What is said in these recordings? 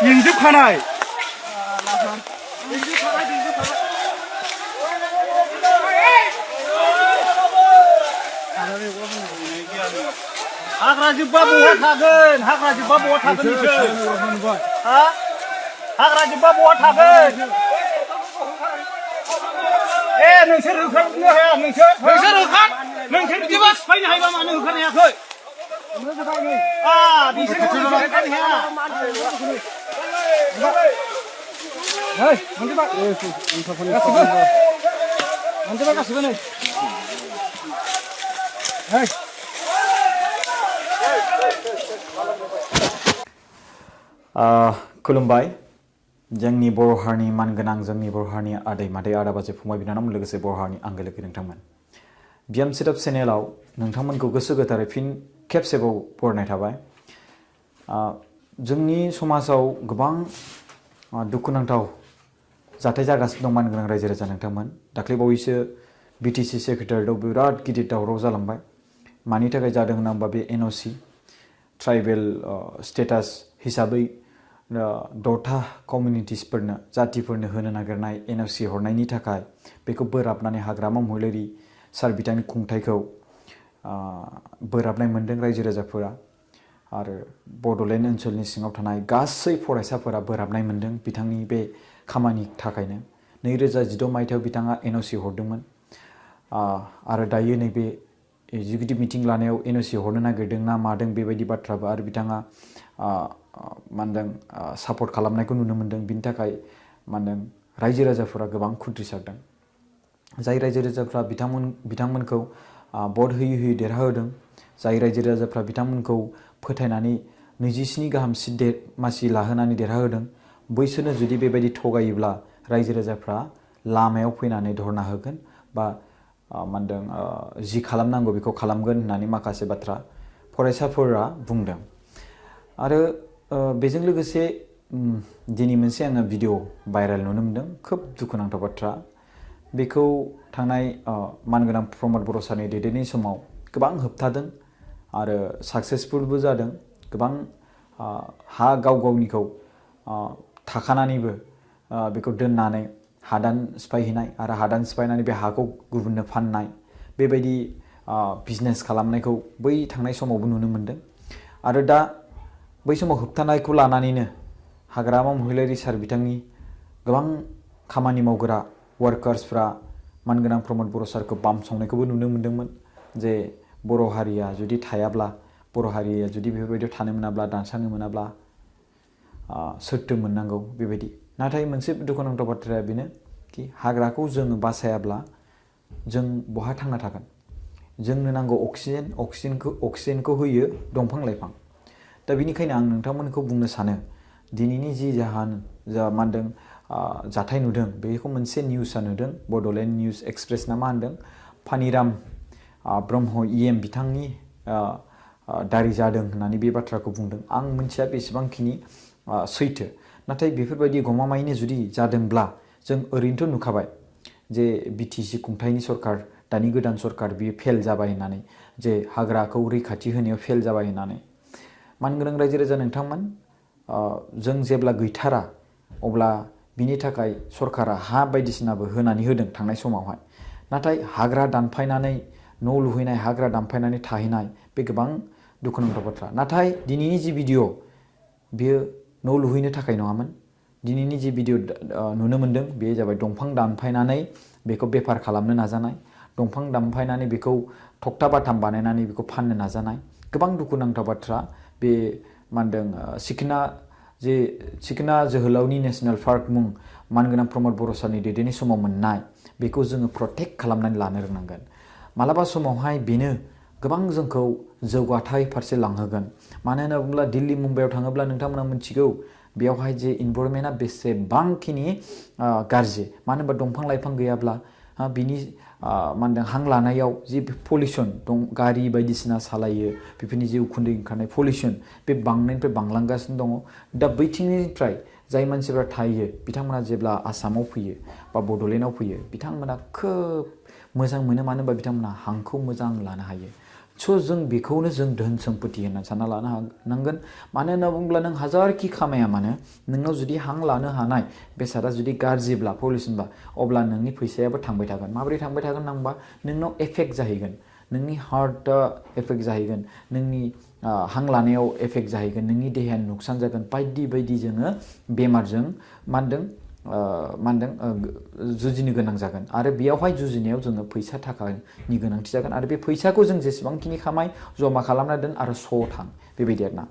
लिंजोबखानाय हाग्रा जोब्बा बहा थागोन हाग्रा जोब्बा बहा थागोन नोंसोर हा हाग्रा जोब्बा बहा थागोन ए नोंसोर होखारनो हाया नोंसोर बिदिबा सिफायनो हायोबा मानो होखारनो हायाखै बिसोर होखारनो हाया नै मोनजोबा गासिबो नै खुलुमबाय जोंनि बर' हारिनि मानगोनां जोंनि बर' हारिनि आदै मादै आदा बाजै फंबाय बिनानाव लोगोसे बर' हारिनि आंगो लोगो नोंथांमोन बियाम सिराप चेनेलाव नोंथांमोनखौ गोसो गोथारै फिन खेबसेबाव बरायनाय थाबाय जोंनि समाजाव गोबां दुखुनांथाव जाथाय जागासिनो दं मानगोनां रायजो राजा नोंथांमोन दाख्लैबावैसो बिटिसि सेक्रेटारियाव बिराद गिदिर दावराव जालांबाय मानि थाखाय जादों होनना बे एनअसि ट्राइबेल स्टेटास हिसाबै द'था कमिउनिटिसफोरनो जातिफोरनो होनो नागिरनाय एनअसि हरनायनि थाखाय बेखौ बोराबनानै हाग्रामा महिलारि सार बिथांनि खुंथायखौ बोराबनाय मोनदों रायजो राजाफोरा आरो बड'लेण्ड ओनसोलनि सिङाव थानाय गासै फरायसाफोरा बोराबनाय मोनदों बिथांनि बे खामानि थाखायनो 2016 मायथाइयाव बिथाङा एनअसि हरदोंमोन आरो दायो नैबे एग्जिकिउटिभ मिटिं लानायाव एनअसि हरनो नागिरदों ना मादों बेबायदि बाथ्राबो आरो बिथाङा मानदों सापर्ट खालामनायखौ नुनो मोनदों बिनि थाखाय मानदों रायजो राजाफोरा गोबां खुद्रिसारदों जाय रायजो राजाफ्रा बिथांमोनखौ भट होयै होयै देरहाहोदों जाय रायजो राजाफ्रा बिथांमोनखौ फोथायनानै 27 गाहाम सिट मासि लाहोनानै देरहाहोदों बैसोरनो जुदि बेबायदि थगायोब्ला रायजो राजाफ्रा लामायाव फैनानै धरना होगोन बा मानदों जि खालामनांगौ बेखौ खालामगोन होननानै माखासे बाथ्रा फरायसाफोरा बुंदों आरो बेजों लोगोसे दिनै मोनसे आङो भिडिअ भाइरेल नुनो मोनदों खोब दुखुनांथाव बाथ्रा बेखौ थांनाय मानगोनां प्रमद बर' सारनि दैदेननाय समाव गोबां होबथादों आरो साक्सेसफुलबो जादों गोबां हा गाव गावनिखौ थाखानानैबो बेखौ दोननानै हादान सिफायहैनाय आरो हादान सिफायनानै बे हाखौ गुबुननो फाननाय बेबायदि बिजनेस खालामनायखौ बै थांनाय समावबो नुनो मोनदों आरो दा बै समाव होबथानायखौ लानानैनो हाग्रामा महिलारि सार बिथांनि गोबां खामानि मावग्रा वार्कार्सफ्रा मानगोनां प्रमद बर' सारखौ बामसावनायखौबो नुनो मोनदोंमोन जे बर' हारिया जुदि थायाब्ला बर' हारिया जुदि बेफोरबायदियाव थानो मोनाब्ला दानस्रांनो मोनाब्ला सोरथो मोननांगौ बेबायदि नाथाय मोनसे दुखुनांथाव बाथ्राया बेनो कि हाग्राखौ जोङो बासायाब्ला जों बहा थांना थागोन जोंनो नांगौ अक्सिजेनखौ होयो दंफां लाइफां दा बेनिखायनो आं नोंथांमोनखौ बुंनो सानो दिनैनि जि जाहोन मानदों जाथाय नुदों बेखौ मोनसे निउसआ नुदों बड'लेण्ड निउस एक्सप्रेस ना मा होनदों पानिराम ब्रह्म इएम बिथांनि दारि जादों होननानै बे बाथ्राखौ बुंदों आं मिथिया बेसेबांखिनि सैथो नाथाय बेफोरबायदि गमामायैनो जुदि जादोंब्ला जों ओरैनोथ' नुखाबाय जे बिटिसि खुंथायनि सरकार दानि गोदान सरकार बियो फेल जाबाय होननानै जे हाग्राखौ रैखाथि होनायाव फेल जाबाय होननानै मानगोनां रायजो राजा नोंथांमोन जों जेब्ला गैथारा अब्ला बिनि थाखाय सरकारा हा बायदिसिनाबो होनानै होदों थांनाय समावहाय नाथाय हाग्रा दानफायनानै न' लुहैनाय हाग्रा दानफायनानै थाहैनाय बे गोबां दुखुनांथाव बाथ्रा नाथाय दिनैनि जि भिडिअ बियो न' लुहैनो थाखाय नङामोन दिनैनि जि भिडिअ नुनो मोनदों बेयो जाबाय दंफां दानफायनानै बेखौ बेफार खालामनो नाजानाय दंफां दानफायनानै बेखौ थक्था बाथाम बानायनानै बेखौ फाननो नाजानाय गोबां दुखुनांथाव बाथ्रा बे मानदों सिखोना जोहोलावनि नेशनेल पार्क मुं मानगोनां प्रमद बर' सारनि दैदेननाय समाव मोननाय बेखौ जोङो प्रटेक्ट खालामनानै लानो रोंनांगोन मालाबा समावहाय बेनो गोबां जोंखौ जौगाथाय फारसे लांहोगोन मानो होनना बुङोब्ला दिल्ली मुम्बाइआव थाङोब्ला नोंथांमोना मिथिगौ बेयावहाय जे इनभाइरनमेन्टआ बेसेबांखिनि गाज्रि मानो होनबा दंफां लाइफां गैयाब्ला बिनि मानदों हां लानायाव जि पलिउसन दं गारि बायदिसिना सालायो बेफोरनि जि उखुन्दै ओंखारनाय पलिउसन बे बांनायनिफ्राय बांलांगासिनो दङ दा बैथिंनिफ्राय जाय मानसिफ्रा थायो बिथांमोना जेब्ला आसामाव फैयो बा बड'लेण्डआव फैयो बिथांमोना खोब मोजां मोनो मानो होनबा बिथांमोना हांखौ मोजां लानो हायो स' जों बेखौनो जों धोन सम्पति होनना सानना लानो हानांगोन मानो होनना बुङोब्ला नों हाजारखि खामाया मानो नोंनाव जुदि हां लानो हानाय बेसादा जुदि गाज्रिब्ला पलिउसनबा अब्ला नोंनि फैसायाबो थांबाय थागोन माबोरै थांबाय थागोन होनबा नोंनाव एफेक्ट जाहैगोन नोंनि हार्टआ एफेक्ट जाहैगोन नोंनि हां लानायाव एफेक्ट जाहैगोन नोंनि देहाया नुकसान जागोन बायदि बायदि जोङो बेमारजों मा होनदों जुजिनो गोनां जागोन आरो बेयावहाय जुजिनायाव जोङो फैसा थाखानि गोनांथि जागोन आरो बे फैसाखौ जों जेसेबांखिनि खामाय जमा खालामना दोन आरो स' थां बेबायदि आरोना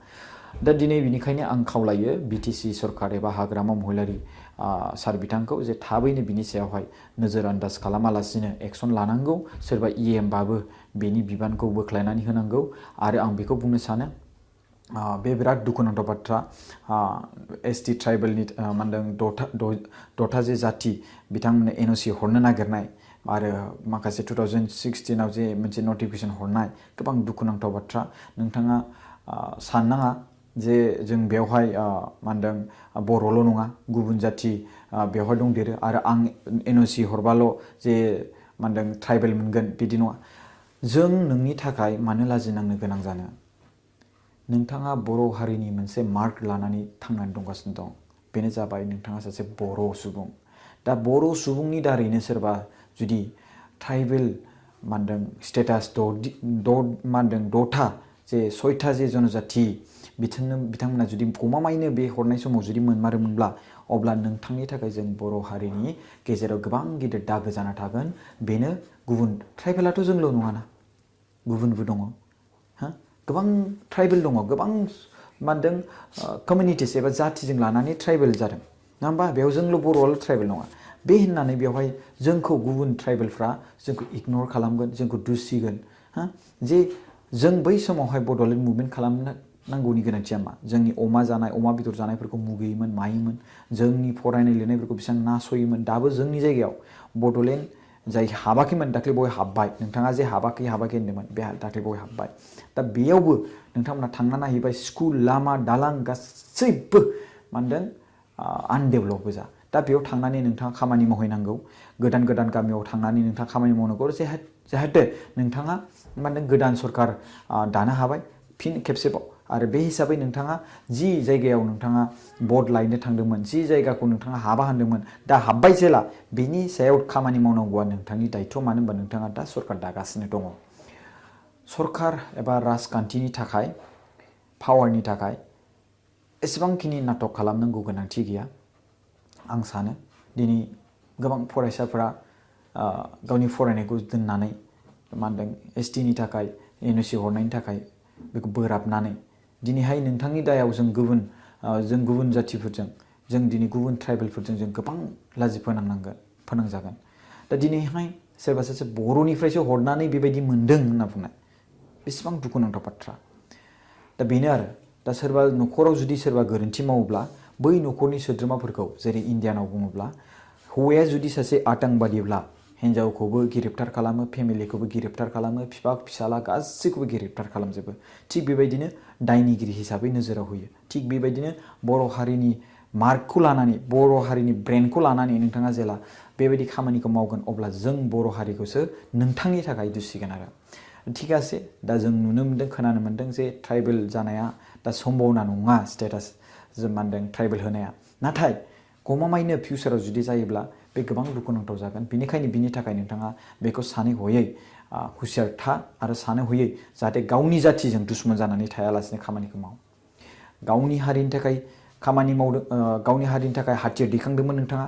दा दिनै बिनिखायनो आं खावलायो बिटिसि सरकार एबा हाग्रामा महिलारि सार बिथांखौ जे थाबैनो बिनि सायावहाय नोजोर आन्दाज खालामालासिनो एक्सन लानांगौ सोरबा बाबो बेनि बिबानखौ बोख्लायनानै होनांगौ आरो आं बेखौ बुंनो सानो बे बिराद दुखुनांथाव बाथ्रा एसटि ट्राइबेलनि मा होनदों द'था जे जाथि बिथांमोननो एनअसि हरनो नागिरनाय आरो माखासे 2016 जे मोनसे नटिफिकेसन हरनाय गोबां दुखुनांथाव बाथ्रा नोंथाङा साननाङा जे जों बेवहाय मा होनदों बर'ल' नङा गुबुन जाथि बेवहाय दंदेरो आरो आं एनअसि हरबाल' जे मा होनदों ट्राइबेल मोनगोन बिदि नङा जों नोंनि थाखाय मानो लाजिनांनो गोनां जानो नोंथाङा बर' हारिनि मोनसे मार्क लानानै थांनानै दंगासिनो दं बेनो जाबाय नोंथाङा सासे बर' सुबुं दा बर' सुबुंनि दारैनो सोरबा जुदि ट्राइबेल मा होनदों स्टेटास मा होनदों द'था जे 6था जे जनजाथि बिथांमोना जुदि गमामायैनो बे हरनाय समाव जुदि मोनमारोमोनब्ला अब्ला नोंथांनि थाखाय जों बर' हारिनि गेजेराव गोबां गिदिर दागो जाना थागोन बेनो गुबुन ट्राइबेलाथ' जोंल' नङाना गुबुनबो दङ गोबां ट्राइबेल दङ गोबां मा होनदों कमिउनिटिस एबा जाथिजों लानानै ट्राइबेल जादों नङा होमबा बेयाव जोंल' बर'आल' ट्राइबेल नङा बे होननानै बेवहाय जोंखौ गुबुन ट्राइबेलफ्रा जोंखौ इगनर खालामगोन जोंखौ दुसिगोन जे जों बै समावहाय बड'लेण्ड मुभमेन्ट खालामनांगौनि गोनांथिया मा जोंनि अमा जानाय अमा बेदर जानायफोरखौ मुगैयोमोन मायोमोन जोंनि फरायनाय लिरनायफोरखौ बेसेबां नासयोमोन दाबो जोंनि जायगायाव बड'लेण्ड जाय हाबाखैमोन दाख्लै बय हाबबाय नोंथाङा जे हाबाखै होनदोंमोन बे दाख्लै बय हाबबाय दा बेयावबो नोंथांमोना थांना नायहैबाय स्कुल लामा दालां गासैबो मा होनदों आनडेभेलप गोजा दा बेयाव थांनानै नोंथाङा खामानि मावहैनांगौ गोदान गोदान गामियाव थांनानै नोंथाङा खामानि मावनांगौ जाहाथे नोंथाङा मा होनदों गोदान सरकार दानो हाबाय फिन खेबसेबाव आरो बे हिसाबै नोंथाङा जि जायगायाव नोंथाङा भट लायनो थांदोंमोन जि जायगाखौ नोंथाङा हाबा होनदोंमोन दा हाबबाय जेला बेनि सायाव खामानि मावनांगौआ नोंथांनि दायथ' मानो होनबा नोंथाङा दा सरकार दागासिनो दङ सरकार एबा राजखान्थिनि थाखाय पावारनि थाखाय एसेबांखिनि नाटक खालामनांगौ गोनांथि गैया आं सानो दिनै गोबां फरायसाफोरा गावनि फरायनायखौ दोननानै मा होनदों एसटिनि थाखाय एनअसि हरनायनि थाखाय बेखौ बोराबनानै दिनैहाय नोंथांनि दायाव जों गुबुन जाथिफोरजों जों दिनै गुबुन ट्राइबेलफोरजों जों गोबां लाजि फोनांजागोन दा दिनैहाय सोरबा सासे बर'निफ्रायसो हरनानै बेबायदि मोन्दों होनना बुंनाय बेसेबां दुखुनांथाव बाथ्रा दा बेनो आरो दा सोरबा न'खराव जुदि सोरबा गोरोन्थि मावोब्ला बै न'खरनि सोद्रोमाफोरखौ जेरै इण्डियानाव बुङोब्ला हौवाया जुदि सासे आतंकबादिब्ला हिन्जावखौबो गिरफ्तार खालामो फेमिलिखौबो गिरफ्तार खालामो बिफा फिसाला गासैखौबो गिरफ्तार खालामजोबो थिग बेबायदिनो दायनिगिरि हिसाबै नोजोराव होयो थिग बेबायदिनो बर' हारिनि मार्कखौ लानानै बर' हारिनि ब्रेन्डखौ लानानै नोंथाङा जेला बेबायदि खामानिखौ मावगोन अब्ला जों बर' हारिखौसो नोंथांनि थाखाय दुसिगोन आरो थिगासे दा जों नुनो मोन्दों खोनानो मोन्दों जे ट्राइबेल जानाया दा सम्भावना नङा स्टेटास जों मा होनदों ट्राइबेल होनाया नाथाय गमामायैनो फिउचाराव जुदि जायोब्ला बे गोबां दुखुनांथाव जागोन बेनिखायनो बिनि थाखाय नोंथाङा बेखौ सानै हयै हुसियार था आरो सानै हयै जाहाथे गावनि जाथिजों दुश्मन जानानै थायालासिनो खामानिखौ माव गावनि हारिनि थाखाय खामानि मावदों गावनि हारिनि थाखाय हाथियार दैखांदोंमोन नोंथाङा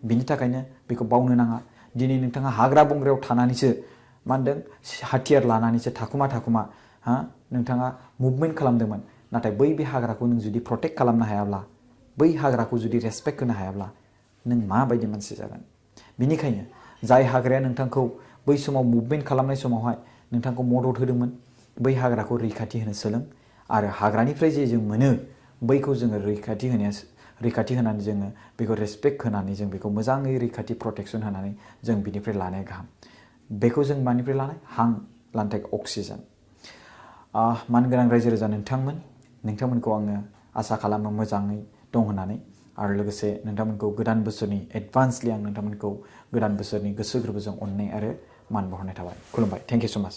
बिनि थाखायनो बेखौ बावनो नाङा दिनै नोंथाङा हाग्रा बंग्रायाव थानानैसो मा होनदों हाथियार लानानैसो थाखुमा नोंथाङा मुभमेन्ट खालामदोंमोन नाथाय बे हाग्राखौ नों जुदि प्रटेक्ट खालामनो हायाब्ला बै हाग्राखौ जुदि रेसपेक्ट होनो हायाब्ला नों माबायदि मानसि जागोन बिनिखायनो जाय हाग्राया नोंथांखौ बै समाव मुभमेन्ट खालामनाय समावहाय नोंथांखौ मदद होदोंमोन बै हाग्राखौ रैखाथि होनो सोलों आरो हाग्रानिफ्राय जे जों मोनो बैखौ जोङो रैखाथि होनानै जोङो बेखौ रेसपेक्ट होनानै जों बेखौ मोजाङै रैखाथि प्रटेक्सन होनानै जों बिनिफ्राय लानाया गाहाम बेखौ जों मानिफ्राय लानाय हां लानो अक्सिजेन मानगोनां रायजो राजा नोंथांमोनखौ आङो आसा खालामो मोजाङै दं होननानै आरो लोगोसे नोंथांमोनखौ गोदान बोसोरनि एडभान्सलि आं नोंथांमोनखौ गोदान बोसोरनि गोसो गोरबोजों अननाय आरो मान बावहरनाय थाबाय खुलुमबाय थेंक इउ सो माच